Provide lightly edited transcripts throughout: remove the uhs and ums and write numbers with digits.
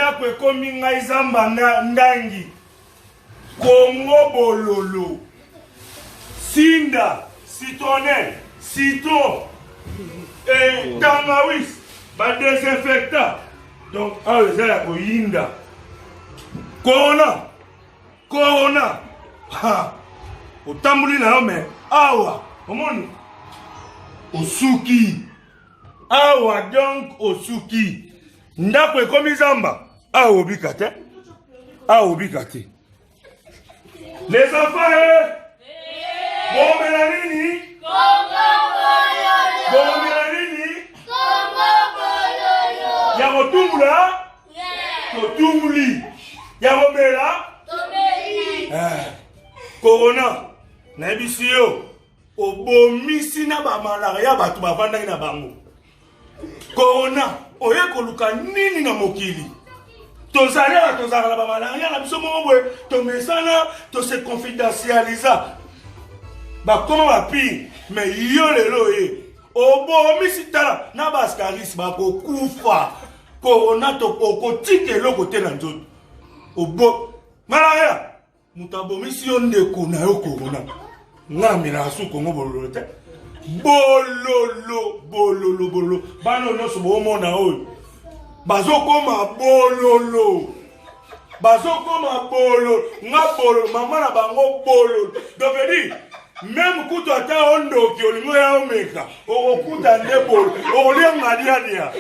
Ndako ekomi ngai zamba ndangi. Kongo bololo. Sinda, citronelle, citron, et tangawis, ba désinfectant. Donc awa eza ya koyinda. Corona, corona. Ha. Otamboli na yo me awa omoni osuki awa donc osuki ndako ekomi zamba awa obika te awa obika te les enfants eh? bomela nini bomela nini ya kotumula totumuli ya komela eh. corona nayebisi yo obomisi na bamalaria bato bavandaki na bango corona oye koluka nini na mokili tozali awa tozalaka na bamalaria na biso moko boye tomesana tose confidentialisa bakoma bapire me yo lelo ye obomisi tala na baskaris bakokufa corona okotika eloko te na nzoto obo malaria moto abomisi yo ndeko na yo corona nga namelaka su kongo bololo te bololo bololo bololo bana oyo nyonso boomona oyo bazokoma bololo bazokoma bololo nga bololo mama na bango bololo donc veut dire meme kutu ata ondoki olingi oya omeka okokuta nde bolo okolia ngadiadia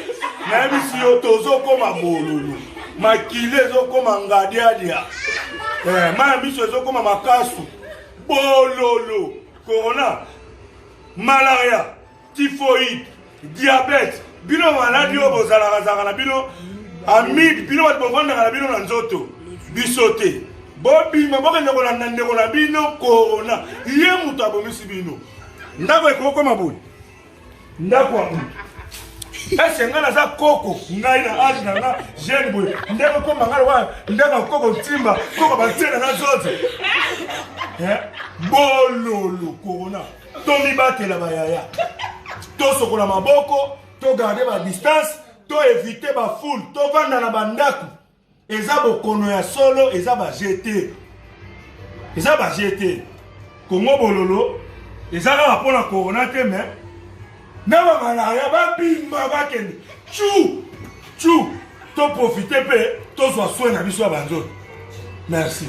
nayebisi yo tozokoma bololo makili ezokoma ngadiadia eh, mai ya miso ezokoma makasu bololo corona malaria typhoïde diabète bino maladi oyo bozalakazalaka na bino amibe bino bato bovandaka na bino na nzoto biso te bobima bokende kolanda ndeko na bino corona ye moto abomisi bino ndako ekokoma boye ndako ya moto ese ngai naza koko ngai na age na nga jeune boye ndeko koma ngai lokola ndako ya koko ntimba koko bantiela na zozo eh? bololo corona tomibatela bayaya tosokola maboko togarde badistance to evite bafoule tovanda na bandako eza bokono ya solo eza ba jete eza ba jete kongo bololo eza kaka mpo na corona te me na bamalaria babima bakende cu cu toprofite mpe tozwa soin na biso ya banzoto merci.